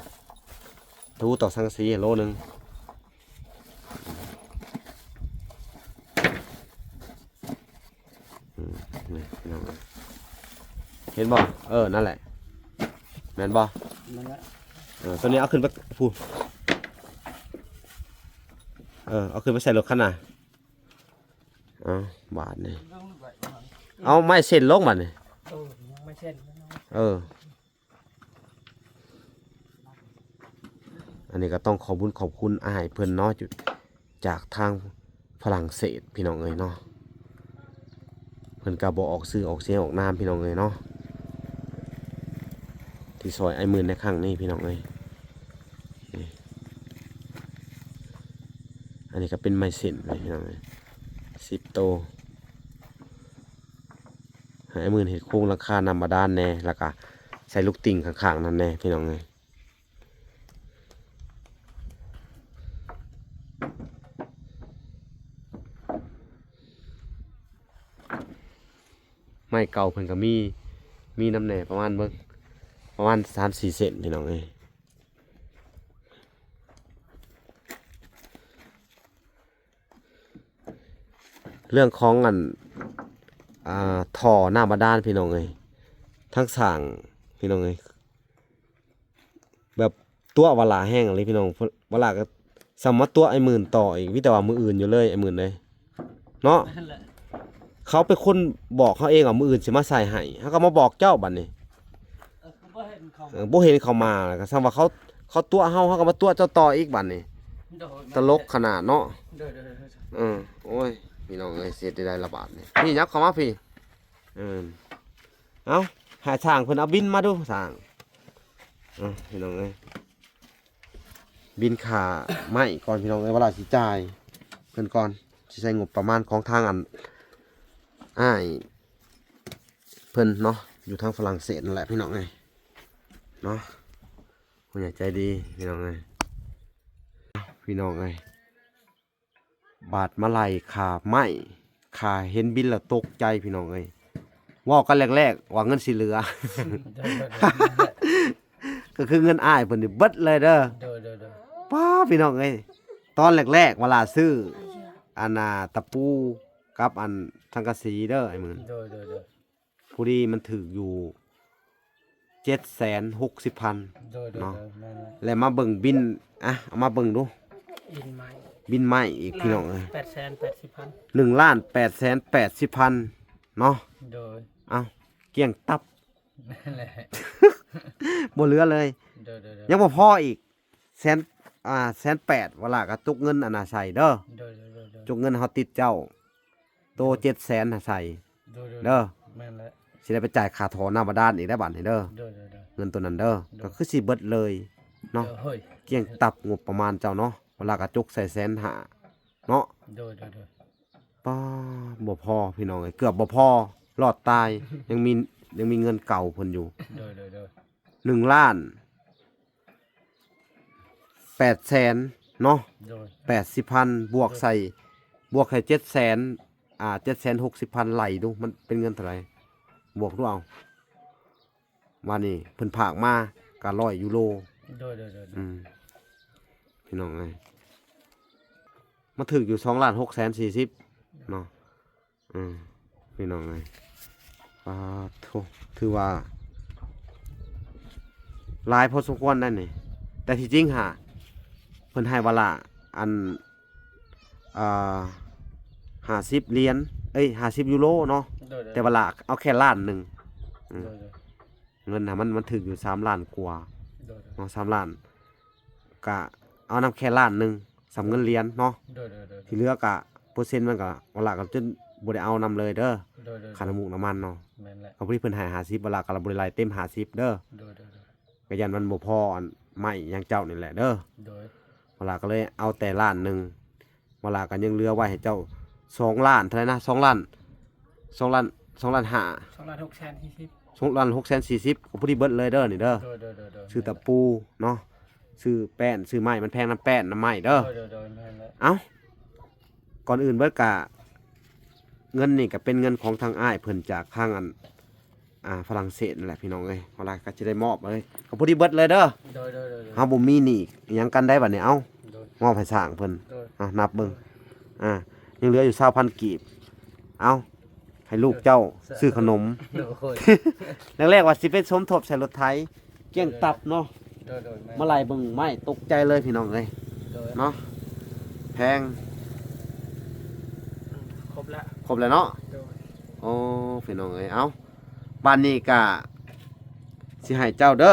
ຕະປູຕອກສັງກະສີໂລໜຶ່ງ. ອືມ ນີ້ພີ່ນ້ອງເອີຍ ເຫັນບໍ່? ເອີ ນັ້ນແຫຼະ ແມ່ນບໍ່? ນັ້ນແຫຼະ ເອີ ຕົວນີ້ເອົາຂຶ້ນໄປພຸ້ນ ເອີ ເອົາຂຶ້ນໄປໃສ່ລົດຄັນໜ້າ. ເອົາ ບາດນີ້ ເອົາໄມ້ເສັ້ນລົງບາດນີ້. ເອີ ອັນນີ້ກໍຕ້ອງຂອບບຸນຂອບຄຸນອ້າຍເພິ່ນເນາະ ຈາກທາງຝຣັ່ງເສດພີ່ນ້ອງເອີຍເນາະ. ເພິ່ນກໍບໍ່ອອກຊື່ອອກສຽງອອກນາມພີ່ນ້ອງເອີຍເນາະ ທີ່ຊ່ອຍອ້າຍໝື່ນໃນຄັ້ງນີ້ພີ່ນ້ອງເອີຍ. ນີ້ ອັນນີ້ກໍເປັນໄມ້ເສັ້ນໄປພີ່ນ້ອງເອີຍ ສິບໂຕ. ໃຫ້ອ້າຍໝື່ນເຮັດໂຄງຫຼັງຄານ້ຳບາດານແດ່ ແລ້ວກໍໃສ່ລູກຕິ່ງຂ້າງໆນັ້ນແດ່ພີ່ນ້ອງເອີຍ. ໄມ້ເກົ່າເພິ່ນກໍມີ ມີນຳແດ່ ປະມານເບິ່ງ ປະມານສາມສີ່ເສັ້ນພີ່ນ້ອງເອີຍ. ເລື່ອງຂອງອັນ ອ່າ ທໍ່ນ້ຳບາດານພີ່ນ້ອງເອີຍ ທາງສ້າງພີ່ນ້ອງເອີຍ ແບບຕົວະວາລາແຮງອີ່ຫຼີພີ່ນ້ອງ. ວາລາກໍສ່ຳມາຕົວະອ້າຍໝື່ນຕໍ່ອີກ ມີແຕ່ວ່າມື້ອື່ນຢູ່ເລີຍອ້າຍໝື່ນເອີຍເນາະ. ນັ້ນແຫຼະ ເຂົາເປັນຄົນບອກເຮົາເອງວ່າມື້ອື່ນຊິມາໃສ່ໃຫ້ ເຮົາກໍມາບອກເຈົ້າບັດນີ້. ເອີ ບໍ່ເຫັນເຂົາ ເອີ ບໍ່ເຫັນເຂົາມາ ແລ້ວກໍສ່ຳວ່າເຂົາ ເຂົາຕົວະເຮົາ ເຮົາກໍມາຕົວະເຈົ້າຕໍ່ອີກບັດນີ້. ໂດຍ ຕະຫຼົກຂະໜາດເນາະ. ໂດຍ ໂດຍ ໂດຍ ເອີ ໂອ້ຍ ພີ່ນ້ອງເອີຍ ຊິເຮັດໄດ້ລະບາດນີ້. ພີ່ ຫຍັບເຂົ້າມາພີ່. ເອີ ເອົາ ໃຫ້ຊ່າງເພິ່ນເອົາບິນມາດູ ຊ່າງ. ເອົາ ພີ່ນ້ອງເອີຍ ບິນຄ່າໄມ້ກ່ອນພີ່ນ້ອງເອີຍ ວ່າລາຊິຈ່າຍເພິ່ນກ່ອນ ຊິໃຊ້ງົບປະມານຂອງທາງອັນ ອ້າຍເພິ່ນເນາະ ຢູ່ທາງຝຣັ່ງເສດນັ້ນແຫຼະພີ່ນ້ອງເອີຍເນາະ. ຜູ້ໃຫຍ່ໃຈດີພີ່ນ້ອງເອີຍ ພີ່ນ້ອງເອີຍ. ບາດມາໄລ່ຄ່າໄມ້ ຄ່າເຫັນບິນແລ້ວຕົກໃຈພີ່ນ້ອງເອີຍ. ເວົ້າກັນແລກໆວ່າເງິນຊິເຫຼືອ ໂດຍ ໂດຍ ໂດຍ ກໍຄືເງິນອ້າຍເພິ່ນນີ້ເບິດເລີຍເດີ. ໂດຍ ໂດຍ ໂດຍ ປ້າ ພີ່ນ້ອງເອີຍ ຕອນແລກໆ ວາລາຊື້ອັນນ່າຕະປູກັບອັນສັງກະສີເດີ ອ້າຍໝື່ນ. ໂດຍ ໂດຍ ໂດຍ ພໍດີມັນຖືກຢູ່ເຈັດແສນຫົກສິບພັນ ໂດຍ ໂດຍ ເນາະ ໂດຍ ແມ່ນແຫຼະ ແລ້ວມາເບິ່ງບິນ ອ່ະ ເອົາມາເບິ່ງດູ ບິນໄມ້ ບິນໄມ້ອີກພີ່ນ້ອງເອີຍ ແປດແສນແປດສິບພັນ ໜຶ່ງລ້ານແປດແສນແປດສິບພັນເນາະ. ໂດຍ ເອົ້າ ກ້ຽງຕັບ ແມ່ນແຫຼະ ບໍ່ເຫຼືອເລີຍ. ໂດຍ ໂດຍ ໂດຍ ຍັງບໍ່ພໍອີກ ແສນ ອ່າ ແສນແປດ ວາລາກໍຈົກເງິນອັນນ່າໃສ່ເດີ. ໂດຍ ໂດຍ ໂດຍ ໂດຍ ຈົກເງິນເຮົາຕິດເຈົ້າ ໂຕເຈັດແສນໃສ່ ໂດຍ ໂດຍ ເດີ ແມ່ນແຫຼະ ຊິໄດ້ໄປຈ່າຍຄ່າທໍ່ນ້ຳບາດານອີກໄດ້ບາດນີ້ເດີ. ໂດຍ ໂດຍ ໂດຍ ເງິນໂຕນັ້ນເດີ ໂດຍ ກໍຄືຊິເບິດເລີຍເນາະ. ໂດຍ ກ້ຽງຕັບງົບປະມານເຈົ້າເນາະ ວາລາກໍຈົກໃສ່ແສນຫ້າເນາະ. ໂດຍ ໂດຍ ໂດຍ ປ້າ ບໍ່ພໍພີ່ນ້ອງເອີຍ ເກືອບບໍ່ພໍ ລອດຕາຍ ຍັງມີ ຍັງມີເງິນເກົ່າເພິ່ນຢູ່. ໂດຍ ໂດຍ ໂດຍ ໜຶ່ງລ້ານ ແປດແສນເນາະ ໂດຍ ແປດສິບພັນ ບວກໃສ່ ບວກໃຫ້ເຈັດແສນ ອ່າ ເຈັດແສນຫົກສິບພັນ ໄລ່ດູ ມັນເປັນເງິນເທົ່າໃດ ບວກດູເອົາ. ວ່ານີ້ເພິ່ນພາກມາກໍຮ້ອຍຢູໂຣ. ໂດຍ ໂດຍ ໂດຍ ອືມ ພີ່ນ້ອງເອີຍ ມາຖືກຢູ່ສອງລ້ານຫົກແສນສີ່ສິບເນາະ. ອືມ ພີ່ນ້ອງເອີຍ ປາໂທ້ ຖືວ່າຫຼາຍພໍສົມຄວນໄດ໋ນີ້. ແຕ່ທີ່ຈິງຫາ ເພິ່ນໃຫ້ວາລາອັນ ອ່າ ຫ້າສິບຫຼຽນ ເອີຍ ຫ້າສິບຢູໂຣເນາະ. ໂດຍ ໂດຍ ແຕ່ວາລາເອົາແຄ່ລ້ານໜຶ່ງ. ອືມ ໂດຍ ໂດຍ ເງິນຫາມັນ ມັນຖືກຢູ່ສາມລ້ານກວ່າ. ໂດຍ ໂດຍ ເນາະ ສາມລ້ານ ກະເອົານຳແຄ່ລ້ານໜຶ່ງ ສ່ຳເງິນຫຼຽນເນາະ. ໂດຍ ໂດຍ ໂດຍ ທີ່ເຫຼືອກະເປີເຊັນມັນກະ ວາລາກໍຈົນບໍ່ໄດ້ເອົານຳເລີຍເດີ. ໂດຍ ໂດຍ ຄ່ານ້ຳມູກນ້ຳມັນເນາະ. ແມ່ນແຫຼະ ກໍພໍດີເພິ່ນໃຫ້ຫ້າສິບ ວາລາກໍບໍ່ໄດ້ໄລ່ເຕັມຫ້າສິບເດີ. ໂດຍ ໂດຍ ໂດຍ ກໍຢ້ານມັນບໍ່ພໍອັນໄມ້ຫຍັງເຈົ້ານີ້ແຫຼະເດີ. ໂດຍ ວາລາກໍເລີຍເອົາແຕ່ລ້ານໜຶ່ງ ວາລາກໍຍັງເຫຼືອໄວ້ໃຫ້ເຈົ້າສອງລ້ານ ເທົ່າໃດນະ ສອງລ້ານ ສອງລ້ານ ສອງລ້ານຫ້າ ສອງລ້ານຫົກແສນສີ່ສິບ ສອງລ້ານຫົກແສນສີ່ສິບ ກໍພໍດີເບິດເລີຍເດີນີ້ເດີ. ໂດຍ ໂດຍ ໂດຍ ໂດຍ ຊື້ຕະປູເນາະ ຊື້ແປ້ນ ຊື້ໄມ້ ມັນແພງນຳແປ້ນນຳໄມ້ເດີ. ໂດຍ ໂດຍ ໂດຍ ແມ່ນແຫຼະ ເອົ້າ ກ່ອນອື່ນເບິດກະ ເງິນນີ້ກະເປັນເງິນຂອງທາງອ້າຍເພິ່ນຈາກທາງອັນ ອ່າ ຝຣັ່ງເສດນັ້ນແຫຼະພີ່ນ້ອງເອີຍ. ເອົາລະ ກໍຊິໄດ້ມອບເລີຍ ກໍພໍດີເບິດເລີຍເດີ. ໂດຍ ໂດຍ ໂດຍ ໂດຍ ເຮົາບໍ່ມີໜີ້ຫຍັງກັນໄດ້ບັດນີ້. ເອົ້າ ໂດຍ ມອບໃຫ້ຊ່າງເພິ່ນ. ໂດຍ ເອົາ ນັບເບິ່ງ. ໂດຍ ອ່າ ຍັງເຫຼືອຢູ່ຊາວພັນກີບ. ເອົາ ໃຫ້ລູກເຈົ້າ ໂດຍ ຊື້ຂະໜົມ. ໂດຍ ແລກໆວ່າຊິໄປສົມທົບໃສ່ລົດໄຖ ກ້ຽງຕັບເນາະ. ໂດຍ ໂດຍ ແມ່ນ ມາໄລ່ເບິ່ງໄມ້ຕົກໃຈເລີຍພີ່ນ້ອງເອີຍ. ໂດຍ ເນາະ ແພງ ຄົບແລ້ວ ຄົບແລ້ວເນາະ. ໂດຍ ໂອ້ ພີ່ນ້ອງເອີຍ ເອົ້າ ບາດນີ້ກະຊິໃຫ້ເຈົ້າເດີ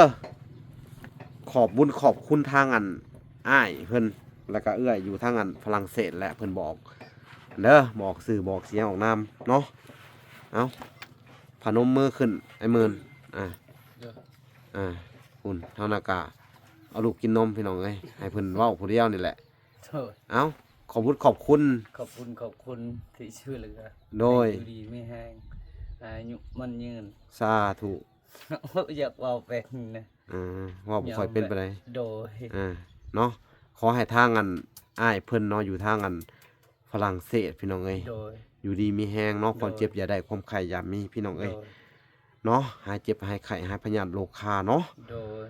ຂອບບຸນຂອບຄຸນທາງອັນອ້າຍເພິ່ນ ແລ້ວກະເອື້ອຍຢູ່ທາງອັນຝຣັ່ງເສດແຫຼະ ເພິ່ນບອກເດີ ບອກຊື່ບອກສຽງອອກນາມເນາະ. ເອົາ ພະນົມມືຂຶ້ນ ອ້າຍໝື່ນ ອ່າ ເດີ ອ່າ ພຸ້ນ ເຮົານະກະເອົາລູກກິນນົມ ພີ່ນ້ອງເອີຍ ໃຫ້ເພິ່ນເວົ້າຜູ້ດຽວນີ້ແຫຼະ. ໂດຍ ເອົ້າ ຂອບບຸນຂອບຄຸນ ຂອບບຸນຂອບຄຸນທີ່ຊ່ວຍເຫຼືອ ໂດຍ ໃຫ້ຢູ່ດີມີແຮງ ອາຍຸໝັ້ນຍືນ ສາທຸ. ຢາກເວົ້າເປັນນະ ອ່າ ເວົ້າບໍ່ຄ່ອຍເປັນປານໃດ ໂດຍ ອ່າ ເນາະ ຂໍໃຫ້ທາງອັນອ້າຍເພິ່ນເນາະ ຢູ່ທາງອັນຝຣັ່ງເສດ ພີ່ນ້ອງເອີຍ ໂດຍ ຢູ່ດີມີແຮງເນາະ ໂດຍ ຄວາມເຈັບຢ່າໄດ້ ຄວາມໄຂ້ຢ່າມີ ພີ່ນ້ອງເອີຍ ໂດຍ ເນາະ ຫາຍເຈັບຫາຍໄຂ້ ຫາຍພະຍາດໂລຄາເນາະ ໂດຍ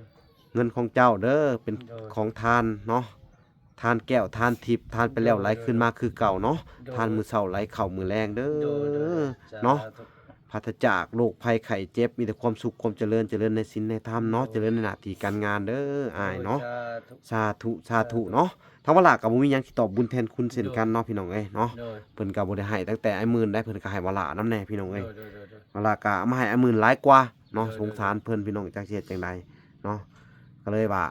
ເງິນຂອງເຈົ້າເດີ ເປັນ ໂດຍ ຂອງທານເນາະ ທານແກ້ວ ທານທິບ ທານໄປແລ້ວ ໂດຍ ໄຫຼຄືນມາຄືເກົ່າເນາະ ໂດຍ ທານມື້ເຊົ້າ ໄຫຼເຂົ້າມື້ແລງເດີ ໂດຍ ໂດຍ ໂດຍ ເນາະ ສາທຸ ປາສຈາກໂລກໄພໄຂ້ເຈັບ ມີແຕ່ຄວາມສຸກ ຄວາມຈະເລີນ ຈະເລີນໃນສິນໃນທຳເນາະ ໂດຍ ຈະເລີນໃນໜ້າທີ່ການງານເດີ ໂດຍ ອ້າຍເນາະ ສາທຸ ສາທຸ ສາທຸ ສາທຸ ເນາະ ທາງວາລາກໍບໍ່ມີຫຍັງຊິຕອບບຸນແທນຄຸນເຊັ່ນກັນເນາະ ໂດຍ ພີ່ນ້ອງເອີຍເນາະ ໂດຍ ເພິ່ນກໍບໍ່ໄດ້ໃຫ້ຕັ້ງແຕ່ອ້າຍໝື່ນໄດ໋ ເພິ່ນກໍໃຫ້ວາລານຳແດ່ ພີ່ນ້ອງເອີຍ ໂດຍ ໂດຍ ໂດຍ ໂດຍ ວາລາກໍມາໃຫ້ອ້າຍໝື່ນຫຼາຍກວ່າເນາະ ໂດຍ ໂດຍ ສົງສານເພິ່ນ ພີ່ນ້ອງ ຈັກຊິເຮັດຈັ່ງໃດເນາະ ກໍເລີຍວ່າ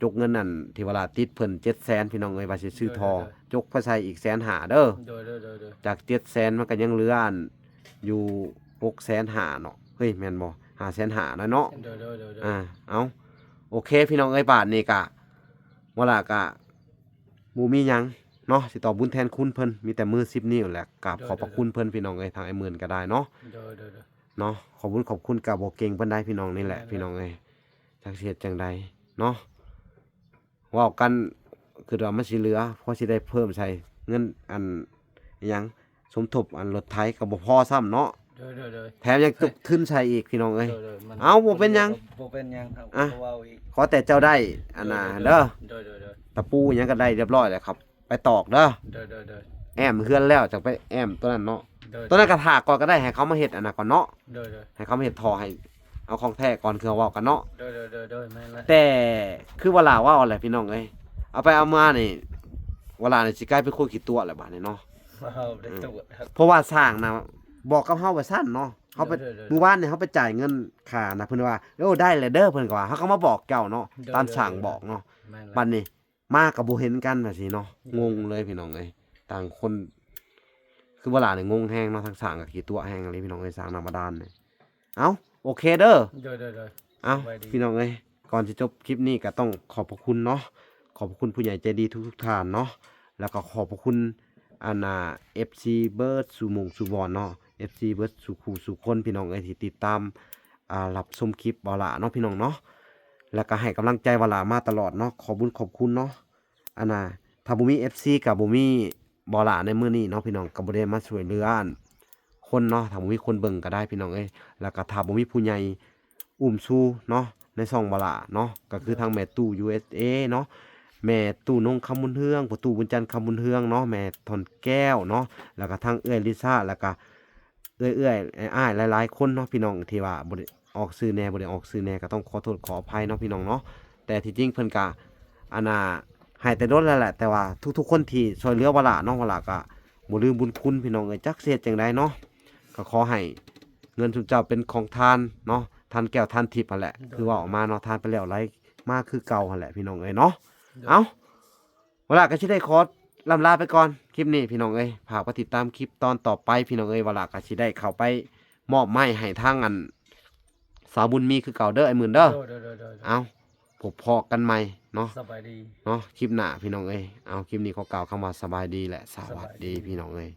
ຈົກເງິນອັນທີ່ວາລາຕິດເພິ່ນເຈັດແສນ ພີ່ນ້ອງເອີຍ ວ່າຊິຊື້ທໍ່ ໂດຍ ໂດຍ ໂດຍ ຈົກໄປໃສ່ອີກແສນຫ້າເດີ ໂດຍ ໂດຍ ໂດຍ ໂດຍ ຈາກເຈັດແສນມັນກໍຍັງເຫຼືອອັນຢູ່ຫົກແສນຫ້າເນາະ ເຮີ້ຍ ແມ່ນບໍ່ ຫ້າແສນຫ້ານາເນາະ ໂດຍ ໂດຍ ໂດຍ ໂດຍ ອ່າ ເອົາ ໂອເຄ ພີ່ນ້ອງເອີຍ ບາດນີ້ກະ ວາລາກະບໍ່ມີຫຍັງເນາະ ຊິຕອບບຸນແທນຄຸນເພິ່ນ ມີແຕ່ມືສິບນິ້ວແຫຼະ ກາບຂອບພະຄຸນເພິ່ນ ໂດຍ ໂດຍ ພີ່ນ້ອງເອີຍ ທາງອ້າຍໝື່ນກໍໄດ້ເນາະ ໂດຍ ໂດຍ ໂດຍ ເນາະ ຂອບບຸນຂອບຄຸນກໍບໍ່ເກັ່ງປານໃດ ພີ່ນ້ອງ ນີ້ແຫຼະ ໂດຍ ໂດຍ ພີ່ນ້ອງເອີຍ ຈັກຊິເຮັດຈັ່ງໃດເນາະ ເວົ້າກັນ ຄິດວ່າມັນຊິເຫຼືອ ພໍຊິໄດ້ເພີ່ມໃສ່ເງິນອັນ ອີຫຍັງ ສົມທົບອັນລົດໄຖກໍບໍ່ພໍຊ້ຳເນາະ ໂດຍ ໂດຍ ໂດຍ ແຖມຍັງຕົກທຶນໃສ່ອີກ ພີ່ນ້ອງເອີຍ ໂດຍ ໂດຍ ມັນ ເອົ້າ ບໍ່ເປັນຫຍັງ ບໍ່ເປັນຫຍັງ ອ່ະ ເວົ້າອີກ ຂໍແຕ່ເຈົ້າໄດ້ອັນນ່າ ໂດຍ ໂດຍ ເດີ ໂດຍ ໂດຍ ໂດຍ ຕະປູຫຍັງກໍໄດ້ຮຽບຮ້ອຍແລ້ວ ຂັບໄປຕອກເດີ ໂດຍ ໂດຍ ໂດຍ ແອ້ມເຮືອນແລ້ວຈັ່ງໄປແອ້ມຕົວນັ້ນເນາະ ໂດຍ ຕົວນັ້ນກໍຖ້າກ່ອນກໍໄດ້ ໃຫ້ເຂົາມາເຮັດອັນນັ້ນກ່ອນເນາະ ໂດຍ ໂດຍ ໃຫ້ເຂົາມາເຮັດທໍ່ໃຫ້ ເອົາຂອງແທ້ກ່ອນ ຄືເວົ້າກັນເນາະ ໂດຍ ໂດຍ ໂດຍ ໂດຍ ແມ່ນແລ້ວ ແຕ່ຄືວາລາເວົ້າແຫຼະ ພີ່ນ້ອງເອີຍ ເອົາໄປເອົາມານີ້ ວາລານີ້ຊິກາຍເປັນຄົນຂີ້ຕົວະແຫຼະບາດນີ້ເນາະ ເວົ້າໄດ້ຕົວະ ເພາະວ່າຊ່າງນະບອກກັບເຮົາວ່າຊັ້ນເນາະ ເຮົາໄປ ໂດຍ ໂດຍ ໂດຍ ມື້ວານນີ້ເຮົາໄປຈ່າຍເງິນຄ່ານະ ເພິ່ນວ່າ ໂອ້ ໄດ້ແລ້ວເດີ ເພິ່ນກໍວ່າ ເຮົາກໍມາບອກເຈົ້າເນາະ ໂດຍ ຕາມຊ່າງບອກເນາະ ໂດຍ ໂດຍ ແມ່ນແລ້ວ ບັດນີ້ ມາກໍບໍ່ເຫັນກັນວ່າຊີ້ເນາະ ໂດຍ ງົງເລີຍ ພີ່ນ້ອງເອີຍ ຕ່າງຄົນ ຄືວາລານີ້ງົງແຮງເນາະ ທັງຊ່າງກໍຂີ້ຕົວະແຮງອີ່ຫຼີ ພີ່ນ້ອງເອີຍ ຊ່າງນ້ຳບາດານນີ້ ເອົ້າ ໂອເຄເດີ ໂດຍ ໂດຍ ໂດຍ ເອົ້າ ສະບາຍດີ ພີ່ນ້ອງເອີຍ ກ່ອນຊິຈົບຄລິບນີ້ກໍຕ້ອງຂອບພະຄຸນເນາະ ຂອບພະຄຸນຜູ້ໃຫຍ່ໃຈດີທຸກໆທ່ານເນາະ ແລ້ວກໍຂອບພະຄຸນ ອັນນ່າ ເອັຟຊີ ເບິດສູ່ໝ່ອງສູ່ບ່ອນເນາະ ເອັຟຊີ ເບິດສູ່ຄູ່ສູ່ຄົນ ພີ່ນ້ອງເອີຍ ທີ່ຕິດຕາມ ອ່າ ຮັບຊົມຄລິບວາລາເນາະ ພີ່ນ້ອງເນາະ ແລ້ວກໍໃຫ້ກຳລັງໃຈວາລາມາຕະຫຼອດເນາະ ຂອບບຸນຂອບຄຸນເນາະ ອັນນ່າ ຖ້າບໍ່ມີເອັຟຊີກໍບໍ່ມີ ບໍ່ຫຼ້າໃນມື້ນີ້ເນາະ ພີ່ນ້ອງ ກໍບໍ່ໄດ້ມາຊ່ວຍເຫຼືອອັນຄົນເນາະ ຖ້າບໍ່ມີຄົນເບິ່ງກໍໄດ້ ພີ່ນ້ອງເອີຍ ແລ້ວກໍຖ້າບໍ່ມີຜູ້ໃຫຍ່ອຸ້ມຊູເນາະ ໃນຊ່ອງບໍ່ຫຼ້າເນາະ ກໍຄືທາງແມ່ຕູ້ USA ເນາະ ແມ່ຕູ້ນົງຄຳບຸນເຮືອງ ພໍ່ຕູ້ບຸນຈັນຄຳບຸນເຮືອງເນາະ ແມ່ທ່ອນແກ້ວເນາະ ແລ້ວກໍທາງເອື້ອຍລິຊາ ແລ້ວກໍເອື້ອຍໆ ອ້າຍໆ ຫຼາຍໆຄົນເນາະ ພີ່ນ້ອງ ທີ່ວ່າບໍ່ໄດ້ ອອກຊື່ແດ່ ບໍ່ໄດ້ອອກຊື່ແດ່ ກໍຕ້ອງຂໍໂທດຂໍອະໄພເນາະ ພີ່ນ້ອງເນາະ ແຕ່ທີ່ຈິງເພິ່ນກະ ອັນນ່າ ໃຫ້ແຕ່ດົນແລ້ວແຫຼະ ແຕ່ວ່າທຸກໆຄົນທີ່ຊ່ວຍເຫຼືອວາລາເນາະ ວາລາກະບໍ່ລືມບຸນຄຸນ ພີ່ນ້ອງເອີຍ ຈັກຊິເຮັດຈັ່ງໃດເນາະ ກໍຂໍໃຫ້ເງິນຊຸມເຈົ້າເປັນຂອງທ່ານເນາະ ທ່ານແກ້ວທ່ານທິບຫັ້ນແຫຼະ ໂດຍ ຄືເວົ້າອອກມາເນາະ ທ່ານໄປແລ້ວໄຫຼມາຄືເກົ່າຫັ້ນແຫຼະ ພີ່ນ້ອງເອີຍເນາະ ໂດຍ ເອົ້າ ວາລາກໍຊິໄດ້ຂໍລ່ຳລາໄປກ່ອນ ຄລິບນີ້ ພີ່ນ້ອງເອີຍ ຝາກໄປຕິດຕາມຄລິບຕອນຕໍ່ໄປ ພີ່ນ້ອງເອີຍ ວາລາກໍຊິໄດ້ເຂົ້າໄປມອບໄມ້ໃຫ້ທາງອັນ ສາວບຸນມີຄືເກົ່າເດີ ອ້າຍໝື່ນເດີ ໂດຍ ໂດຍ ໂດຍ ໂດຍ ເອົ້າ ພົບພໍ້ກັນໃໝ່ເນາະ ສະບາຍດີ ເນາະ ຄລິບໜ້າ ພີ່ນ້ອງເອີຍ ເອົ້າ ຄລິບນີ້ຂໍກ່າວຄຳວ່າສະບາຍດີ ແລະ ສະຫວັດດີ ສະບາຍດີ ພີ່ນ້ອງເອີຍ.